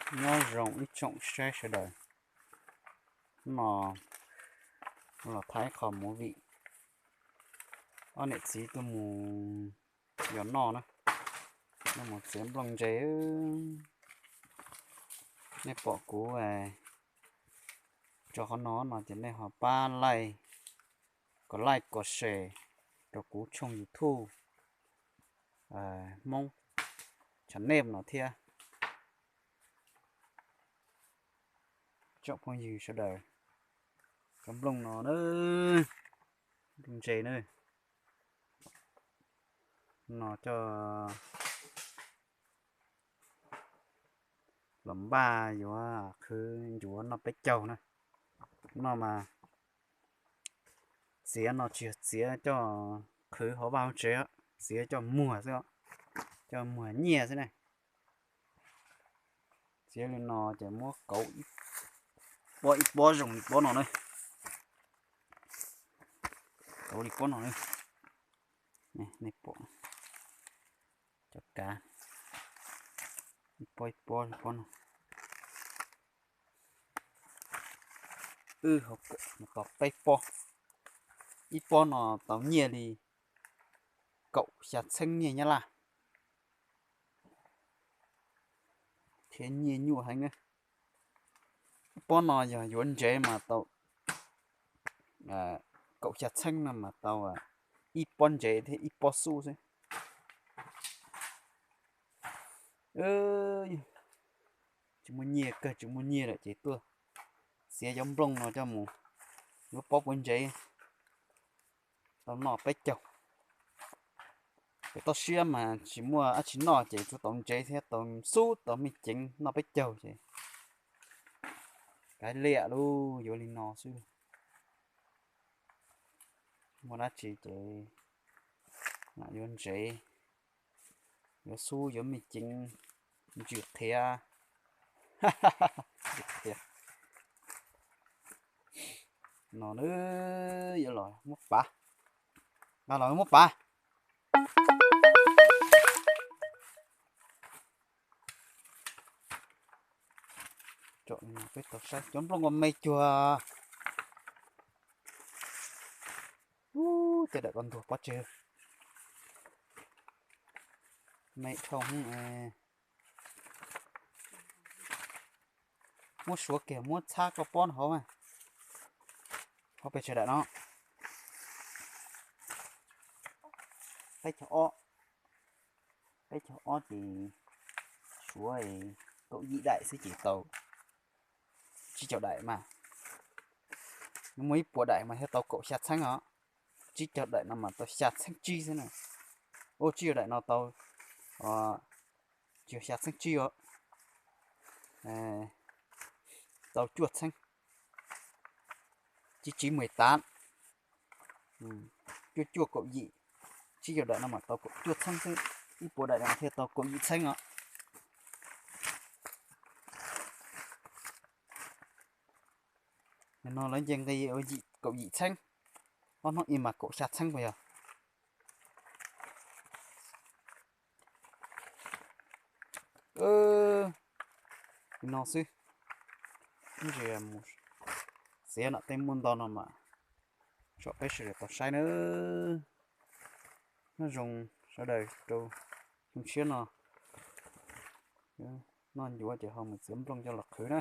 Nyob zoo ib tsoom saib sawv daws, no los thaij qho movie, ob niam txiv tuaj mus yos noj na, tuaj mus txiav nplooj ntse. Nej pom kuv tso qhov no no ces nej ho pab like, kom like kom share rau kuv tshooj YouTube Hmoob channel no thiab. Tsoom phooj ywg sawv daws, cov nplooj no na, nplooj ntse na, no coj los npaj yuav qhwv ncuav noj peb caug na. No mas txiav no tsis yog txiav coj qhwv hauv vaj hauv tsev, txiav coj muag xwb, coj muag nyiaj xwb ne. Txiav li no ces muab kauv pob ib pob zoo li pob no na. Kauv li pob no na. Nej pom cov kav ib pob ib pob li pob no. Wb hauv kawm mus tau peb pob. Ib pob no tau nyiaj li kaum xya txheeb nyiaj Nyab Laj, thiab nyiaj nyuaj heev. Ib pob no yog yuav ntsev mas tau kaum xya txheeb no mas tau ib pob ntsev thiab ib pob xub xwb. Tsis muaj nyiaj, kawg tsis muaj nyiaj lawm ces tuaj txiav cov nplooj no coj mus yuav pob puav ntsev tau noj peb caug. Ces toj siab mas tsis muaj dab tsi noj ces tsuas tau ntsev thiab tau xub tau me ceev noj peb caug ces kav liam lauj, yuav li no xwb. Muaj dab tsi ces yuav ntsev, yuav xub yuav me ceev, ntsws qhiav. No na, yuav los muab pav, nqa los muab pav. Peb tau saib cov nplooj ua me cuag, ub, cov daim ko ntuag pob tseg, me dhau. Muab suav kiag muab txhab koj pob no hauv, hauv pes tsawg daim no. Peb caug ob, peb caug ob ces suav kaum yim daim xwb ces tau tsib caug daim mas. Nws muaj ib puas daim mas thiaj tau kaum xya txheeb os. Tsib caug daim no mas tau xya txheeb tsib xwb na. Ua tsib caug daim no tau, tsis yog xya txheeb tsib os, tau cuaj txheeb, tsib tsib mười tám, cuaj cuaj kaum yim. Tsib caug daim no mas tau kaum cuaj txheeb xwb, ib puas daim no thiaj tau kaum yim txheeb os. No lawv nce nqi ua kaum yim txheeb, ob hnub ib mas kaum xya txheeb puas yog? Li no xwb, ntsia mus txiav no tej muaj nto no mas tsom peb sawv daws tau saib nawb. Nyob zoo sawv daws rau xyoo tshiab no, noj ncuav ces ho mus txiav nplooj coj los qhwv na.